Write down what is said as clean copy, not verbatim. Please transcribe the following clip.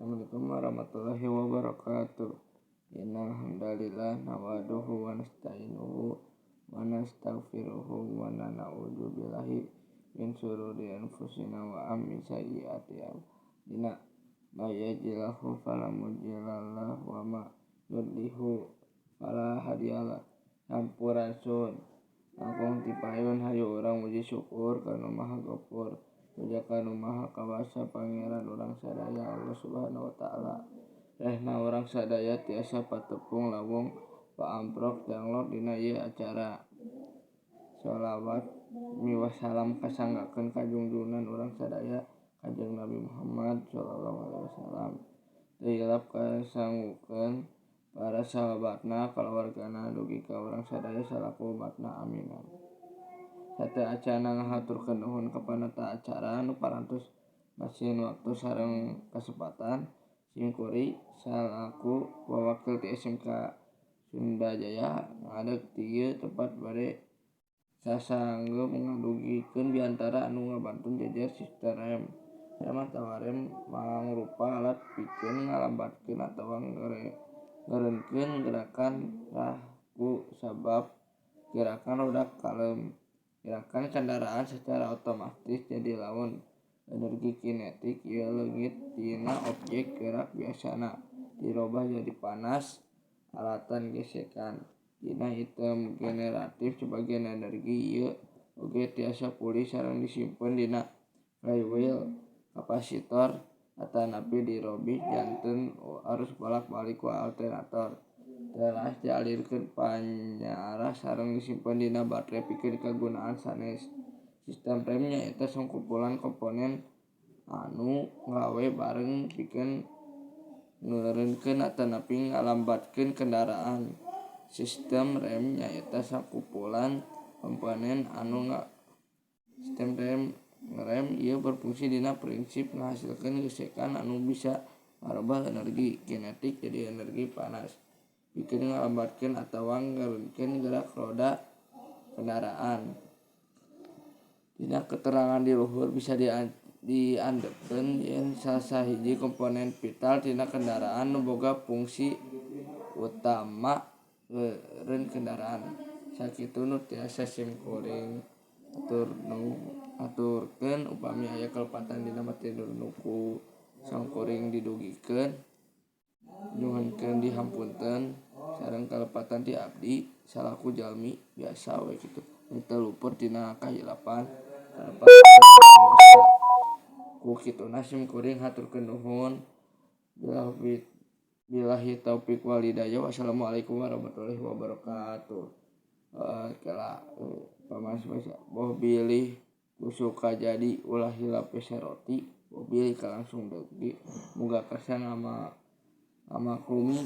Assalamualaikum warahmatullahi wabarakatuh. Innal hamdalillah nahmaduhu wa nasta'inuhu wa nastaghfiruhu wa na'udzu billahi min syururi anfusina wa min sayyiati a'malina. May yahdihillahu fala mudhillalah wa may yudlilhu fala hadiyalah. Sampurasun. Langkung ti payun hayu urang muji syukur ka Nu Maha Gapur. Puja ka Nu Maha Kawasa Pangeran urang sadaya Allah Subhanahu wa Ta'ala. Rehna urang sadaya tiasa patepung lawung paamprok janglot dina ieu acara. Shalawat miwah salam kasanggakeun ka junjungan urang sadaya Kanjeng Nabi Muhammad shallallahu alaihi wasallam. Teu hilap kasanggukeun para sahabatna, kalawargana dugi ka urang sadaya salaku umatna, amin. Sateuacanna ngahaturkeun nuhun ka panata acara anu parantos masihan waktu sareng kasempatan simkuring salaku wawakil ti SMK Sundajaya ngadeg di ieu tempat bade sasanggeup ngadugikeun biantara anu ngabantu jejer sistem rem. Rem atawa rem mangrupa alat pikeun ngalambatkeun atawa ngeureunkeun gerakan rah ku sabab gerakan roda kalem. Gerakan kendaraan sacara otomatis jadi lamun energi kinetik ieu leungit tina objek gerak biasana dirobah jadi panas alatan gesekan. Dina item generatif sebagian energi ieu oge tiasa pulih sareng disimpen dina flywheel, kapasitor, atanapi dirobih janten arus bolak-balik ku alternator. Teras dialirkeun panyaarah sareng disimpen dina batre pikeun kagunaan sanes. Sistem rem nyaeta sakumpulan komponen anu ngawe bareng pikeun ngeureunkeun atanapi ngalambatkeun kendaraan. Sistem rem nyaeta sakumpulan komponen anu Sistem rem ieu berfungsi dina prinsip ngahasilkeun gesekan anu bisa ngarobah energi kinetik jadi energi panas pikeun ngalambatkeun atawa ngeureunkeun gerak roda kendaraan. Dina keterangan di luhur bisa diandepkeun yen salah sahiji komponen vital tina kendaraan nu boga fungsi utama ngeureun kendaraan. Sakitu nu tiasa simkuring haturkeun, upami aya kalepatan dina materi nu ku simkuring didugikeun nyuhunkeun dihapunten sareng kalepatan ti abdi salaku jalmi biasa we kitu nu teu luput tina kahilapan, kalepatan dosa. Ku kituna simkuring haturkeun nuhun. Billahi taufik wal hidayah. Wassalamualaikum warahmatullahi wabarakatuh. Kela boh bilih ku Sukajadi ulah hilap pese roti, boh bilih kalangsung deui, muga kersa ngamaklumi.